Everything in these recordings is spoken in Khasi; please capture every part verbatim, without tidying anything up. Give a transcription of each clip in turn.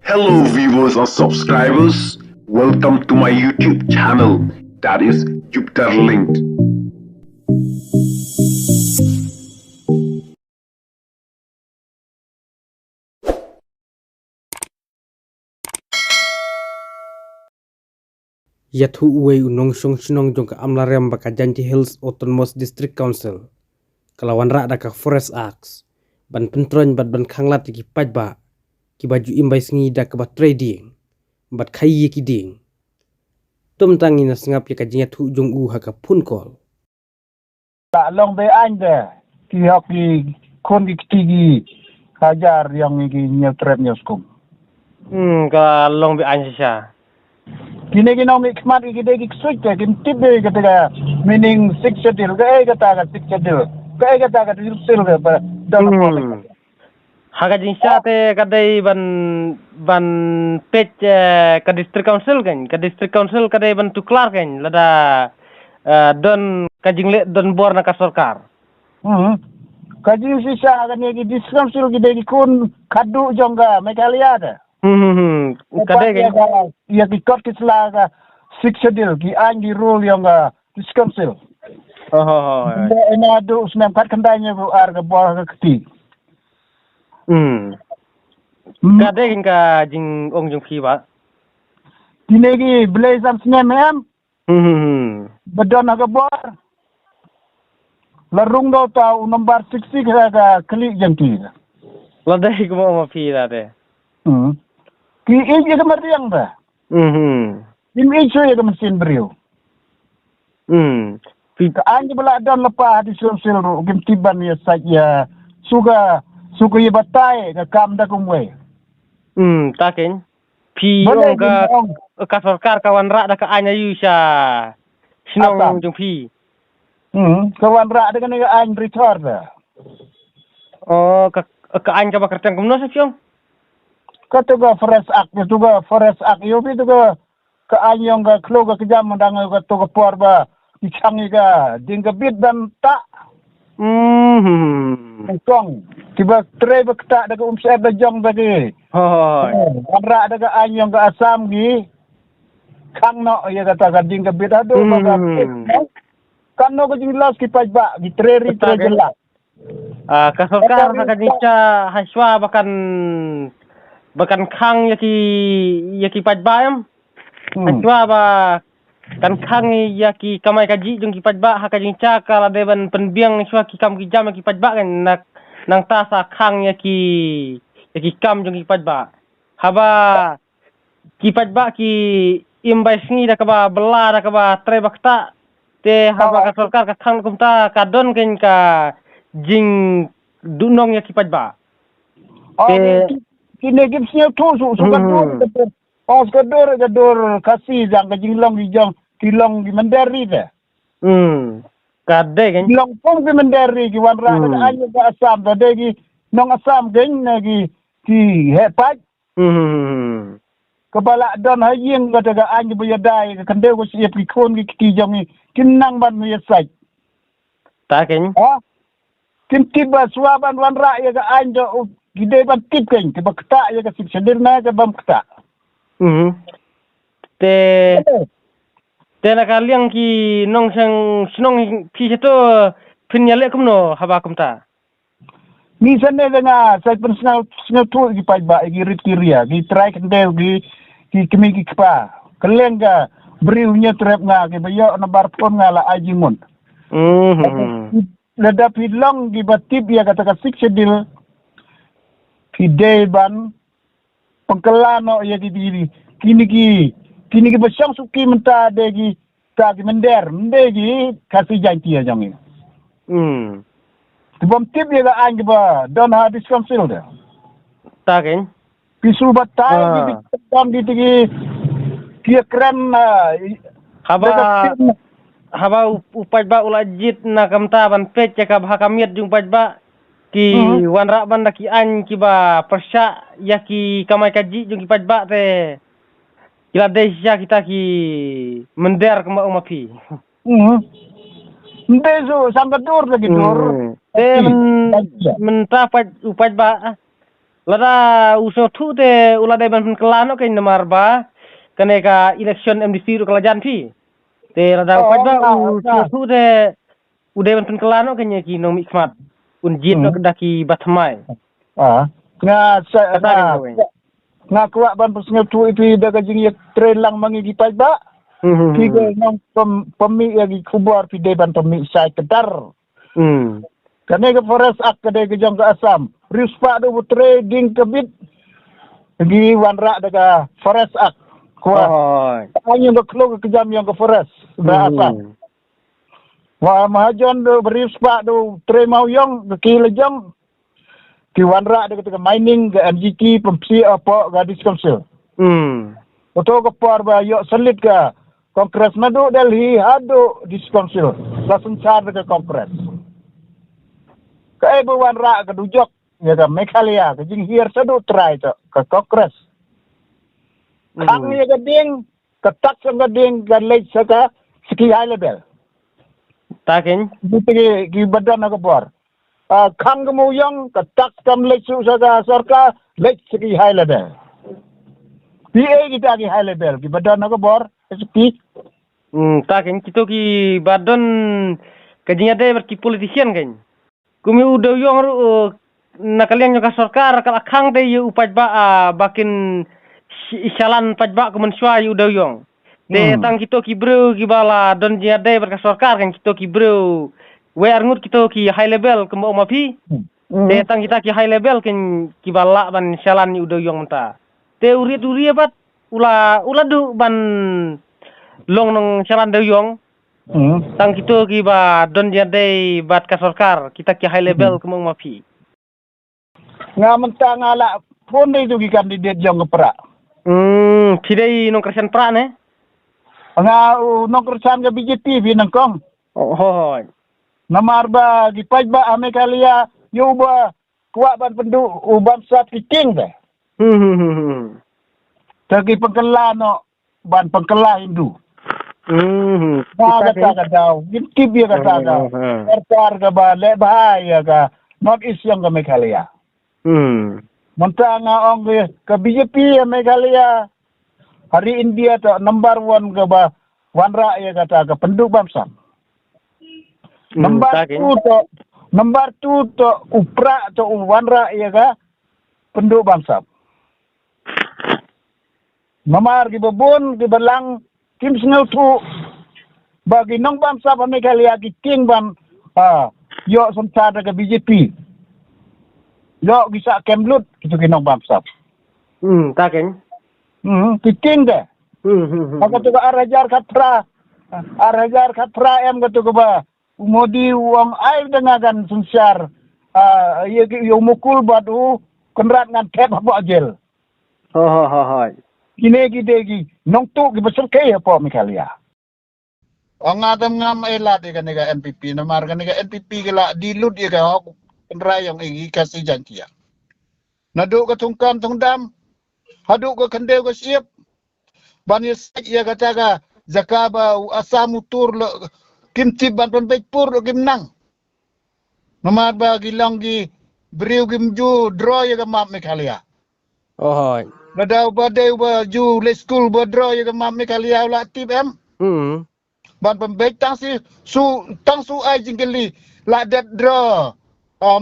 Hello, viewers and subscribers. Welcome to my YouTube channel, that is Jupiter Linked. Ïathuh uwei u nongshong shnong jong ka Amlarem ba ka Jaintia Hills Autonomous District Council ka la wanrah da ka Forest Act ban pyntroiñ bad ban khanglad ïa ki paidbah kiba ju im bai sngi da kaba trei dieng bad khaïi ïa ki dieng. Tum tang ïa na sngap ïa ka jingïathuh jong u ha ka phone call. La long be aiñ de ki hok ki khun ki kti ki hajar ïong ki ñiew trep ñiew skum. Hmm, ka long be aiñ shisha. Kine ki nongmihkhmat ki dei ki ksuid te, kim tip de kata ka meaning Sixth Schedule, kaei kata ka Sixth Schedule, kaei kata ka Sixth Schedule ka ba dang Hmm. Ha ka jingshisha te ka dei ban, ban peit, eh, ka District Council kan, ka District Council ka dei ban tuklar kan, lada, eh, don ka jingleh donbor na ka sorkar. Hmm. Ka jingshisha kane ki District Council ki dei ki khun khadduh jong ka Meghalaya te. Hmm, hmm, hmm. Ka dei kan. Ïa ka, ïa ki kot ki sla ka Sixth Schedule, ki aiñ ki rule ïong ka District Council. Oh, oh, oh. Ina, ina duh snem khatkhyndai hynñiew phew ar ka bor ka kti. Hmm. Hmm. Ka dei kan ka jingong jong phi ba. Kine ki blei san snem em. Hmm, hmm, hmm. Ba don ha ka bor. La rung da uta u nombar sixty ka, ka khlieh jong ki. La dei kumno ma phi la dei. Hmm. Ki ïeit ïa ka mariang ba. Hmm, hmm. Kim ïeit shuh ïa ka mynsiem briew. Hmm. Phi Ka aiñ ba la don lypa ha District Council ruh kim tip ban ïasaid ïa shuh ka, shuh ka ïa batai ka kam da kumwei. Hmm, ta kan. Phi Ba dei ong ka, kim ong. Ka sorkar ka wanrah da ka aiñ aïu sha shnong Assam. Jong phi. Hmm, ka wanrah da kane ka aiñ Ri Thor da. Oh, ka, ka aiñ kaba kyrteng kumno sa phi ong? Kato ka Forest Act, kato ka Forest Act, ïoh phi to ka, ka aiñ ïong ka khloo ka kjam, dang ïoh kato ka por ba ki chang ïa ka dieng ka bit ban ktah. Hmm. Kong, kiba trei ba ktah da ka umsyep da jong da ki. Hooid. Oh, wanrah da ka aiñ ïong ka Assam ki khang noh ïa kata ka dieng ka bit haduh ba ka Hmm. bit. Katno ka jinglos ki paidbah, ki trei ri trei jylla. Ah, ka sorkar ha ka jingshisha hashwa ba kan, ba kan khang ïa ki, ïa ki paidbah em. Hmm. Hashwa ba kan khang ïa ki kamai kajih jong ki paidbah ha ka jingshisha ka la dei ban pynbiang shuwa ki kam ki jam ïa ki paidbah kan na, nangta sa khang ïa ki, ïa ki kam jong ki paidbah. Haba ki paidbah ki im bai sngi da kaba bylla da kaba trei ba ktah. Te haba ka sorkar ka khang kumta ka don kein ka jingduhnong ïa ki paidbah. Oh, te ki, kine ki sngewthuh shuh, shuh ka dur, hmm, ka dur. Oh, ka dur, ka dur Khasi jong ka jinglong ki jong, ki long ki mynder ri te. Hmm. Ka dei kein. Ki long kum ki mynder ri ki wanrah da ka aiñ ka Assam, ka dei ki nong Assam kein ne ki, ki heh paid. Hmm, hmm, hmm, hmm. Kaba la don ha ïing kata ka aiñ ba ïadei ka khyndew ka shyiap ki khun ki kti jong ngi kim nang ban ïasaid. Ta kein. Ha? Kim tip ba shuwa ban wanrah ïa ka aiñ da u, ki dei ban tip kein, kiba ktah ïa ka Sixth Schedule ne kaba ym ktah. Hmm. Te, te na ka liang ki nongshong shnong phi shato phin ïaleh kumno haba kumta? Ngi sngewthuh, nga sa pynsngew, sngewthuh ki paidbah, ki rit ki ria, ki trai khyndew, ki, ki kmie ki kpa. Kylleng ka briew ñiew trep nga, kiba ïoh nambar phone nga la ai jingmut. Mhm. Lada phi long kiba tip ïa kata ka Sixth Schedule, phi dei ban pynkylla noh ïa ki, ki, kine ki, kine kiba shong suki mynta dei ki, ta ki mynder, ym dei ki Khasi Jaiñtia jong ngi. Hmm. Te bym tip ïa ka aiñ kiba don ha District Council te. Ta kein. Ki shu batai ki, ah, ki don ki, ki, ki ïakren, ah, haba, haba u, u paidbah u la jied na ka bynta ban peit ïa ka bha ka miat jong u paidbah. Ki, mhm, wanrah ban da ki aiñ kiba pyrshah ïa ki kamai kajih jong ki paidbah te ki la dei shisha kita ki mynder kumba ong ma phi. Mhm. Ym dei shu shang ka dur da ki dur. Mhm. Te myn-, mynta paid, u paidbah, ah, Lada u sngewthuh te u la dei ban pynkylla noh kein namar ba kane ka election M D C ruh ka la jan phi. Te lada u paidbah u sngewthuh te u dei ban pynkylla noh kein ïa ki nongmihkhmat. Un jied noh da ki bathymmai. Ah, nga sa, nga kwah ban pynsngewthuh ïa phi da ka jingïatrei lang ma ngi ki paidbah. Phi ka nong pynmih ïa ki khubor phi dei ban pynmih shai kdar. Kane ka Forest Act ka dei ka jong ka Assam. Riewspah da u trei ding ka bit. Ki wanrah da ka Forest Act. Kwah. Ai ïa ka khloo ka jam ïa ka forest da Assam. Wa mahajon da riewspah da u trei mawïong ka ki la jong. Ki wanrah da ka mining ka M G T pynpsi apo ka District Council. Oto ka por ba ïoh salit ka Congress naduh Delhi haduh District Council. La synshar da ka Congress. Kaei ba wanrah ka dujok ïa ka Meghalaya ka jinghiar shaduh trai to ka Congress. Khang ïa ka ding ka tax ka ding ka leit sha ka sha ki high level. Ta kein. Ki ba don ha ka bor. Khang ka mawïong ka tax kam leit sha ka sorkar leit sha ki high level. Phi ei kita ki high level ki ba don ha ka bor. Ki. Hmm, ta kein kito ki ba don ka jingïadei bad ki politician kein. Kum ïa u dewïong ruh na ka liang jong ka sorkar ka la khang te ïa u paidbah ba kin shalan paidbah kum mynshuwa ïa u dewïong. Te tang kito ki briew ki ba la don jingïadei bad ka sorkar kein kito ki briew wei arngut kito ki high level kum ba ong ma phi. Te tang kita ki high level kein ki ba lah ban shalan ïa u dewïong mynta. Te u rit u rit bad u la u la duh ban long nongshalan dewïong. Tang kito ki ba don jingïadei bad ka sorkar kita ki high level kum ba ong ma phi. Nga mynta nga la phone dei tu ki candidate jong ka Prah. Hmm, phi dei nongkyrshan Prah ne? Nga u nongkyrshan ka B J P phi nangkong. Oh, hoi. Namar ba ki paidbah ha Meghalaya ïa u ba kwah ban pynduh u bamsap ki king te. Hmm hmm hmm hmm. Te ki pynkylla noh ban pynkylla Hindu. Hmm. Ba kata ka daw ngin tip ïa kata ka. Sorkar ka ba leh bha ïa ka North East jong ka Meghalaya. Hmm. Mynta nga ong ka B J P ha Meghalaya ha ri India to number one ka ba wanrah ïa kata ka pynduh bamsap. Hmm, number two to number two to u Prah to u wanrah ïa ka pynduh bamsap. Namar ki ba bun ki ba lang kim sngewthuh ba ki nongbamsap ha Meghalaya ki tieng ban ïoh synshar da ka B J P. Ïoh ki sah kem lut kito ki nongbamsap. Hmm, ta kein. Hmm, ki tieng de. Hmm hmm hmm. Ka tu ka ar hajar khatphra. Ar hajar khatphra em ka tu ka ba u Modi u ong ai da nga kan synshar ïa u Mukul bad u Conrad ngan thep hapoh jel. Ho ho ho ho. Kine ki dei ki nongtuh ki ba syrkhei hapoh Meghalaya. Ong nga tam ngam ai lad ïa kane ka N P P namar kane ka N P P ka la die lut ïa ka hok tynrai ïong ïa ki Khasi Jaiñtia. Naduh ka thungkam thungdam haduh ka khyndew ka shyiap ban ïa sait ïa kata ka jaka ba u Assam u tur leh kim tip ban pynbeit pur leh kim nang. Namar ba ki long ki briew kim ju draw ïa ka map Meghalaya. Hoi. Lada u ba dei u ba ju leh skul ba draw ïa ka map Meghalaya u la tip em. Hmm. Ban pynbeit tang si su tang su ai jingkylli la dep draw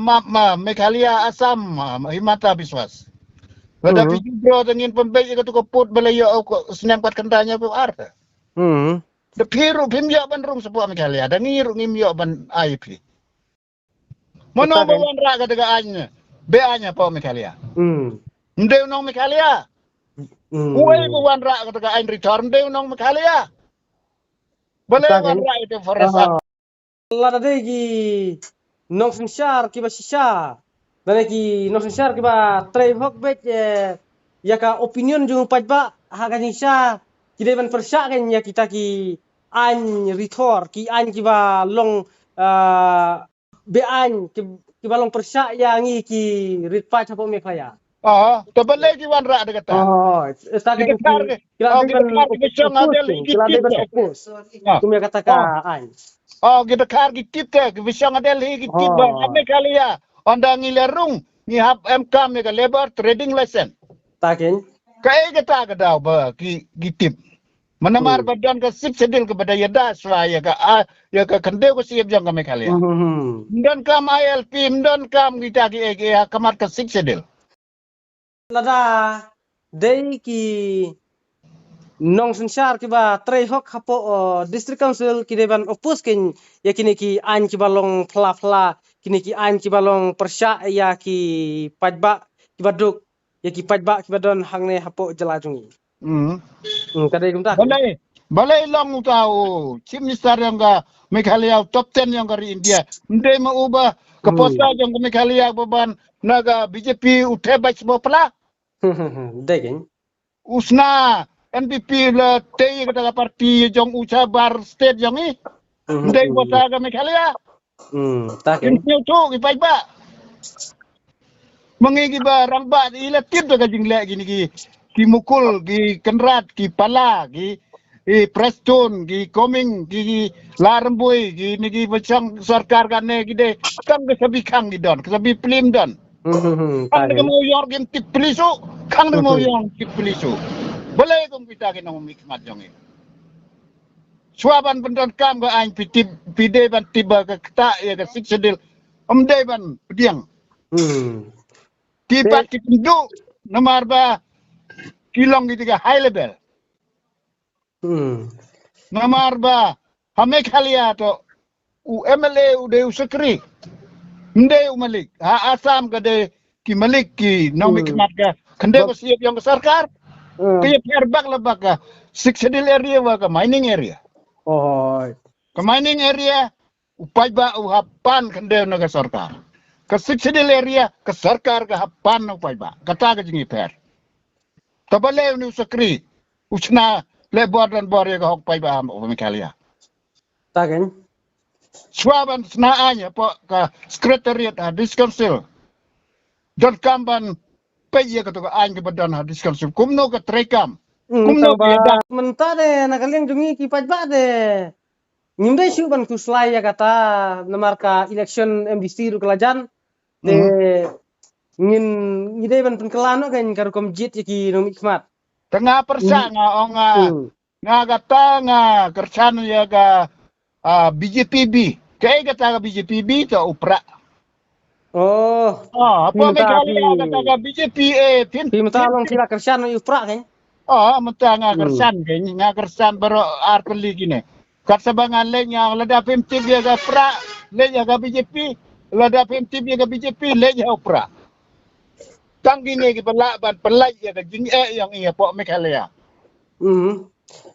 map ma Meghalaya Assam Himanta Biswas. Lada phi ju draw da ngin pynbeit ïa katu ka pud ba la ïoh u snem kat kynta hynñiew phew ar. Da phi ruh phim ïoh ban rung shapoh Meghalaya da ngi ruh ngim ïoh ban ai phi. Mano ba wanrah kata ka aiñ ne? Be aiñ hapoh Meghalaya. Mdei u nong Meghalaya. Uei ba wanrah kata ka aiñ rithor mdei u nong Meghalaya. Balei wanrah ïa ka Forest Act. Lada dei ki nongsynshar kiba shisha. Lada dei ki nongsynshar kiba trei hok beit ïa ka opinion jong u paidbah ha ka jingshisha ki dei ban pyrshah kein ïa kita ki aiñ rithor ki aiñ kiba long be aiñ kiba long pyrshah ïa ngi ki rit paid hapoh Meghalaya. Aha, to balei ki wanrah da kata. Oh, ki dkhar ki shong ha Delhi ki tip te. Kum ïa kata ka aiñ. Oh, ki dkhar ki tip te ki shong ha Delhi ki tip ba ha Meghalaya ynda ngi la rung ngi hap em kam ïa ka labour trading license. Ta keiñ. Kaei kata ka daw ba ki, ki tip? Namar ba don ka Sixth Schedule kaba da ïada shuwa ïa ka, ah, ïa ka khyndew ka shyiap jong ka Meghalaya. Ym don kam I L P, ym don kam kita kiei kiei ha khmat ka Sixth Schedule. Lada dei ki nongsynshar kiba trei hok hapoh, uh, District Council ki dei ban oppose keiñ ïa kine ki aiñ kiba long phylla phylla, kine ki aiñ kiba long pyrshah ïa ki paidbah kiba duk, ïa ki paidbah kiba don hangne hapoh jylla jong ngi. Hmm. Hmm, ka dei kumta. Balei, balei long uta u Chief Minister jong ka Meghalaya, u top ten jong ka ri India? Ym dei ma u ba ka posa jong ka Meghalaya ba ban na ka B J P u thep bad sbo pla. Dei keiñ. U sna N P P la tei kata ka party jong u shabar state jong i. Ym dei u posa ka Meghalaya. Hmm, ta keiñ. Kim sngewthuh ki paidbah. Ma ngi kiba rangbah i la tip da ka jingleh kine ki, ki Mukul, ki Kynrad, ki Pala, ki, ki Prestone, ki Coming, ki, ki Larambui, kine kiba shong sorkar kane ki dei tang ka sabi khang ki don, ka sabi plim don. Hmm, hmm, hmm, ta keiñ. Khang da ka Mawïong kim tip pli shuh, khang da ka Mawïong kim tip pli shuh. Balei kum kita ki nongmihkhmat jong ngi? Shuwa ban pyndonkam ka aiñ phi tip, phi dei ban tip ba ka ktah ïa ka Sixth Schedule ym dei ban pdiang. Hmm. Ki pat ki kynduh namar ba ki long kita ka high level. Hmm. Namar ba ha Meghalaya to u M L A u dei u shakri. Ym dei u malik. Ha Assam ka dei ki malik ki nongmihkhmat ka khyndew ka shyiap jong ka sorkar. Ka ïapher bak la bak ka Sixth Schedule area wa ka mining area. Oi. Ka mining area u paidbah u hap pan khyndew na ka sorkar. Ka Sixth Schedule area ka sorkar ka hap pan na u paidbah. Kata ka jingïapher. Te balei une u shakri u sna leh bor don bor ïa ka hok paidbah ha Meghalaya? Ta keiñ. Shuwa ban sna aiñ hapoh ka secretariat ha District Council, donkam ban peit ïa kato ka aiñ kaba don ha District Council. Kumno ka treikam? Hmm, kumno ka ïada? Mynta de na ka liang jong ngi ki paidbah de ngim dei shuh ban khuslai ïa kata namar ka election M D C ruh ka la jan. Te ngin, ngi dei ban pynkylla noh keiñ ka rukom jied ïa ki nongmihkhmat. Te nga pyrshah, nga ong, nga, nga kata nga kyrshan ïa ka, ah, B J P B. Kaei kata ka B J P B? To u prah. Oh. Ah, hapoh Meghalaya kata ka B J P A, phin, phi mynta long phi la kyrshan ïa u prah keiñ. Oh, mynta nga kyrshan keiñ, nga kyrshan baroh ar tylli kine. Katba nga leit nga, lada phim tip ïa ka prah, leit ïa ka B J P, lada phim tip ïa ka B J P, leit ïa u prah. Tang kine kiba lah ban pynlait ïa ka jingeh jong ngi hapoh Meghalaya. Hmm.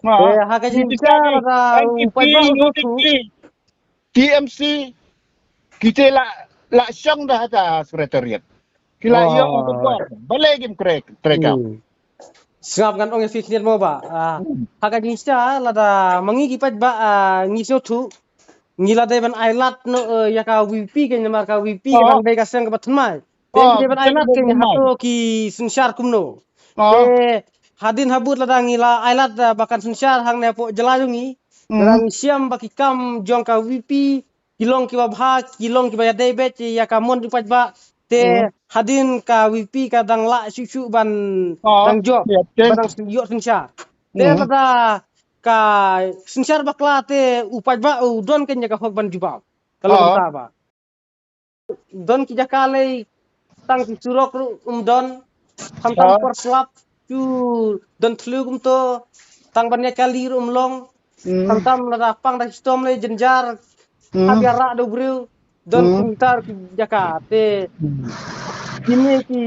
Ha ka jingïakhun lada u paidbah u sngewthuh, T M C, kita la, la shong da ha ka secretariat. Ki la ïoh ka bor. Balei kim trei, treikam? Hmm. Sngap, ngan ong ïa phi khyndiat mo ba. Ah, ha ka jingïakhun lada ma ngi ki paidbah, ah, ngi sngewthuh, ngi la dei ban ailad noh, eh, ïa ka V P keiñ namar ka V P ka dang dei ka seng kaba thymmai. Te ngi dei ban ailad keiñ hato ki synshar kumno. Te hadien habud lada ngi la ailad, ah, ba kan synshar hangne hapoh jylla jong ngi, lada ngi shem ba ki kam jong ka V P ki long kiba bha, ki long kiba ïadei beit ïa ka mon jong u paidbah. Te hadien ka V P ka dang lah shuh shuh ban dang jop, ban dang ïoh synshar. Te lada ka synshar bakla te u paidbah u don keiñ ïa ka hok ban jubab. Ka long kumta ba don ki jaka lei tang ki surok ruh um don, khamtam por slap, shu don thliew kumto, tang ban ïa kali ruh um long, khamtam lada pang da shitom lei jynjar, hap ïa rah da u briew, don kumta ki jaka te kine ki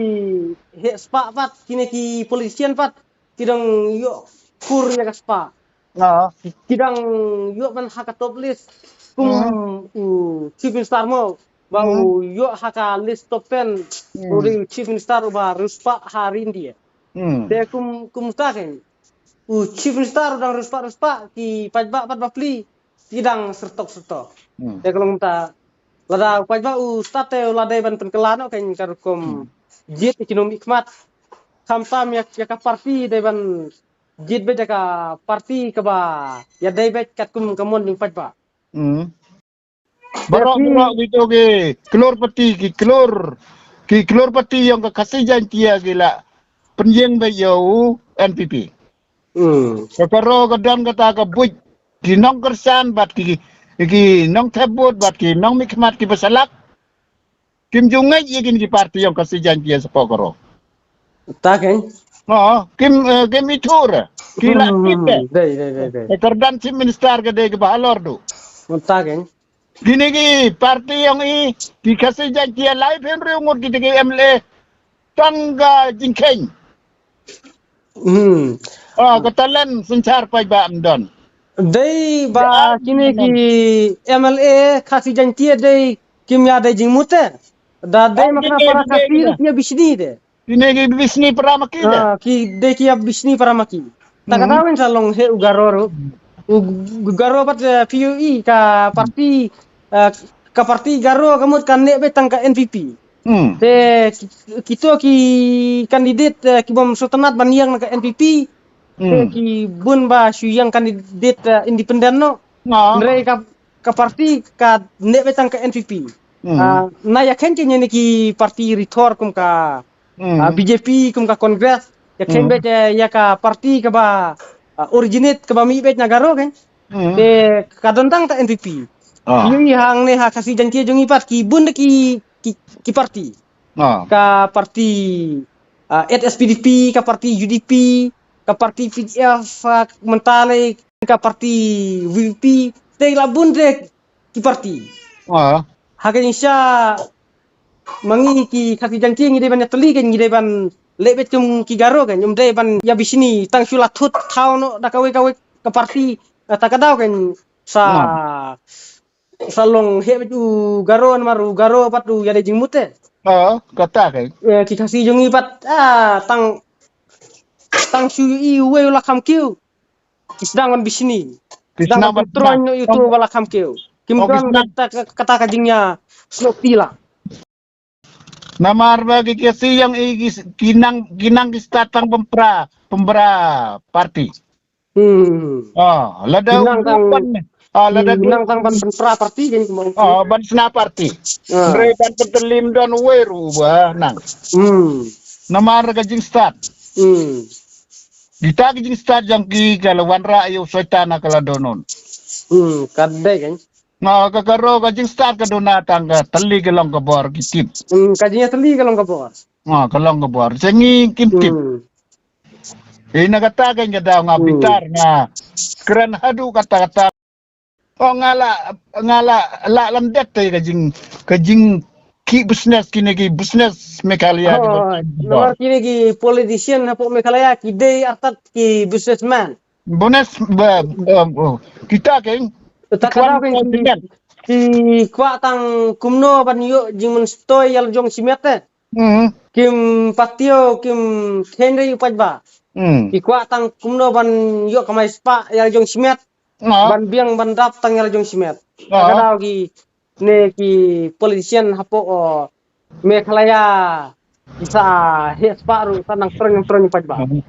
heh spah pat, kine ki politician pat, ki dang ïoh kur ïa ka spah. Ki dang ïoh ban ha ka top list kum u Chief Minister mo, ba u ïoh ha ka list top ten, u dei u Chief Minister uba riewspah ha ri India. Te kum, kumta keiñ u Chief Minister u dang riewspah riewspah, ki paidbah pat bapli ki dang syrtok syrtok. Te ka long kumta lada u paidbah u stad te u la dei ban pynkylla noh keiñ ka rukom jied ïa ki nongmihkhmat. Khamtam ïa, ïa ka party dei ban jied beit ïa ka party kaba ïadei beit katkum ka mon jong u paidbah. Baroh baroh kito ki klur party, ki klur Ki klur parti yong ka Khasi Jaintia ki la pynjeng beit ïa u N P P. Hmm. Ka Garo ka don kata ka buit ki nongkyrshan bad ki, ki nongthep vote bad ki nongmihkhmat kiba shalak. Kim ju ngeit ïa kine ki parti yong ka Khasi Jaintia shapoh Garo. Ta keng. Ha, kim, eh, kim ithuh re. Ki la Hmm, tip de. Dei, dei, dei, dei. Ka kyrdan Chief Minister ka dei kaba halor duh. Ta keng. Kine ki parti yong i, ki Khasi Jaintia laiphew hynriew ngut kita ki M L A. Tang ka jingkheiñ. Hmm. Ah, ka talent synshar paidbah ym don. Dei ba kine ki M L A Khasi Jaintia dei kim ïa dei jingmut te. Da dei ma kane para Khasi ruh ki ïa bishni de. Kine ki bishni para ma ki de. Ah, ki dei ki ïa bishni para ma ki. Ta ka daw in sa long he u Garo ruh. U Garo pat, eh, P U E ka parti, eh, ka parti Garo ka mut ka neh beit tang ka N P P. Hmm. Te ki, kito ki candidate, eh, ki bym sngewtynnat ban ïeng na ka N P P. Te ki bun ba shu ïeng candidate, eh, independent noh. Hynrei ka, ka parti ka neh beit tang ka N P P. Hmm. Ah, na ïa khein khein ïa kine ki parti rithor kum ka, ah, B J P kum ka Congress. Ïa khein beit, eh, ïa ka parti kaba, ah, originate kaba mih beit na Garo khein. Hmm. Te ka don tang ka N P P. Ah. Ïa hangne ha Khasi Jaintia jong i pat ki bun de ki, ki, ki parti. Ah. Ka parti, ah, H S P D P, ka parti U D P, ka parti P D F, ah, mynta lei ka parti V P P, te la bun de ki parti. Ah. Ha ka jingshisha ma ngi ki Khasi Jaintia ngi dei ban ïatylli khein, ngi dei ban leh beit kum ki Garo khein, ym dei ban ïa bishni tang shu la thut thaw noh da kawei kawei ka parti, eh, ta ka daw khein sa, sa long heh beit u Garo namar u Garo pat u ïa dei jingmut te. Ah, kata khein. Eh, ki Khasi jong i pat, ah, tang, tang shu i uwei u la kham kiew. Ki sdang ban bishni. Ki sdang ban pyntroiñ noh ïa uto ba la kham kiew. Kim don kata, kata ka jingïasnoh kti la. Namar ba ki Khasi jong i ki, ki nang, ki nang ki stad tang pynpra, pynpra parti. Hmm. Ah, lada ki nang tang, ah, lada ki nang tang ban pynpra parti khein kumno. Ah, ban shna parti. Ah. Hynrei ban pyntyllep don uwei ruh ba nang. Hmm. Namar ka jingstad. Hmm. Kita ki jingstad jong ki ka la wanrah ïa u soitan ha ka la dohnud. Hmm, ka dei khein. Nga ka Garo ka jingstad ka duna tang ka thylli ka long ka bor ki tip. Hmm, ka jingthylli ka long ka bor. Nga ka long ka bor. Sa ngi kim tip. Hmm. Eh, na kata khein ka daw nga bitar nga kren haduh katta katta. Oh, nga la, nga la, la lam det te ka jing, ka jing ki business kine ki business Meghalaya ki. Oh, namar kine ki politician hapoh Meghalaya ki dei artat ki businessman. Business ba, um, oh, kita khein. Ta ka daw khein ki, ki kwah tang kumno ban ïoh jingmynstoi ïa la jong shimet te. Hmm. Kim pat ïoh, kim kheiñ re u paidbah. Hmm. Ki kwah tang kumno ban ïoh kamai spah ïa la jong shimet. Ban biang ban dap tang ïa la jong shimet. Ka daw kine ki politician hapoh, oh, Meghalaya ki sa heh spah ruh sa nang troiñ nang troiñ paidbah. Hmm.